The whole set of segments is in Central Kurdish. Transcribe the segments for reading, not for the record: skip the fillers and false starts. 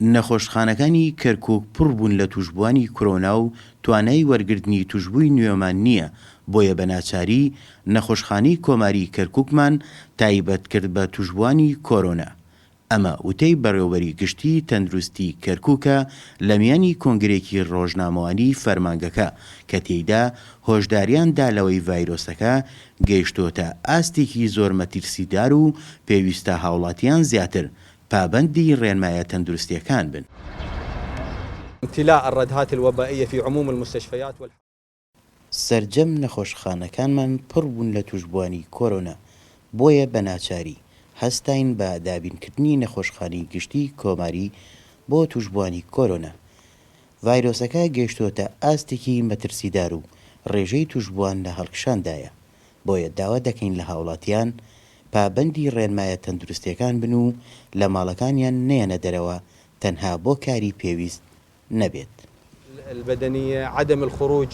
نەخۆشخانەکانی کەرکوک پڕ بوون لە توشبووانی کرۆنا و توانای وەرگرتنی توشبووی نوێمان نییە، بۆیە بە ناچاری نەخۆشخانەی کۆماری کەرکوکمان تایبەت کرد بە توشبووانی کۆرۆنا. ئەمە وتەی بەڕێوبەری گشتی تەندروستی کەرکوکە لە میانی کۆنگرەیەکی ڕۆژنامەوانی فەرمانگەکە کە تێیدا هۆشداریان دا لەوەی ڤایرۆسەکە گەیشتۆتە ئاستێکی زۆر مەترسیدار و پێویستە هاوڵاتیان زیاتر پابەندی ڕێنمایە تەندروستیەکان بن. امتلاء الردهات الوبائیە فی عموم المستشفیات وال. سەرجەم نەخۆشخانەکانمان پڕ بوون لە تووشبووانی کۆرۆنا، بۆیە بە ناچاری هەستاین بە دابینکردنی نەخۆشخانەی گشتیی کۆماری بۆ تووشبووانی کۆرۆنا. ڤایرۆسەکە گەیشتۆتە ئاستێکی مەترسیدار و ڕێژەی تووشبووان لە هەڵکشاندایە، بۆیە داوا دەکەین لە هاوڵاتیان پابەندی ڕێنمایە تەندروستییەکان بن و لە ماڵەکانیان نەیەنە دەرەوە تەنها بۆ کاری پێویست نەبێت. البدنیە، عدم الخروج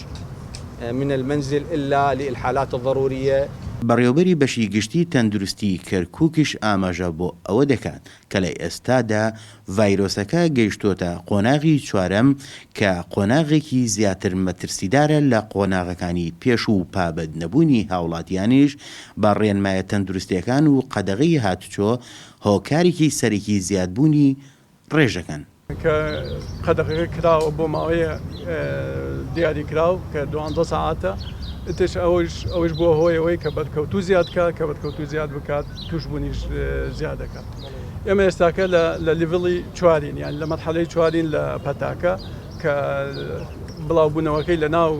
من المنزل الا لالحالات الضروریە. بەڕێوەبەری بەشی گشتی تەندروستی کەرکوکیش ئاماژە بۆ ئەوە دەکات کە لە ئێستادا ڤایرۆسەکە گەیشتۆتە قۆناغی چوارەم کە قۆناغێکی زیاتر مەترسیدارە لە قۆناغەکانی پێشوو و پابەند نەبوونی هاوڵاتیانیش بە ڕێنمایە تەندروستیەکان و قەدەغەی هاتوچۆ هۆکارێکی سەرەکی زیادبوونی ڕێژەکەن. کە قەدەغەکە کراوە بۆ ماوەیە دیاری کراو کە دوانزە سەعاتە ئیتر ئەوەیش ئەوەیش بووە هۆی ئەوەی کە بەرکەوتوو زیاد بکات کە بەرکەوتوو زیاد بکات تووشبوونیش زیاد دەکات ئێمە ئێستاکە لە لە لیڤڵی چوارین یان لە مەرحەلەی چوارین لە پەتاکە کە بڵاوبوونەوەکەی لە ناو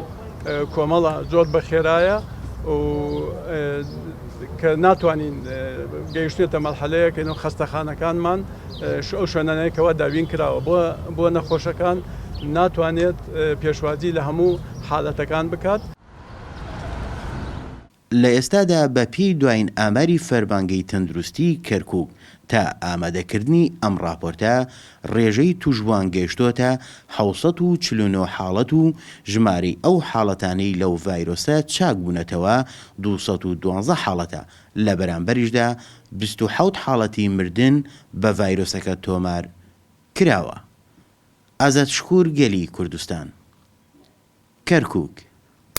کۆمەڵە زۆر بە خێرایە و کە ناتوانین گەیشتێتە مەرحەلەیەک خەستەخانەکانمان ئەو شوێنانەی کەوا دابین کراوە بۆ بۆ نەخۆشەکان ناتوانێت پێشوازی لە هەموو حالەتەکان بکات. لە ئێستادا بە پێی دواین ئاماری فەرمانگەی تەندروستی کەرکوک تا ئامادەکردنی ئەم ڕاپۆرتە ڕێژەی توشبوان گەیشتۆتە 749 حاڵەت و ژمارەی ئەو حاڵەتانەی لەو ڤایرۆسە چاک بونەتەوە 212 حاڵەتە لە بەرامبەریشدا 27 حاڵەتی مردن بە ڤایرۆسەکە تۆمار کراوە. ئازاد شکور گەلی کوردستان. کەرکوک.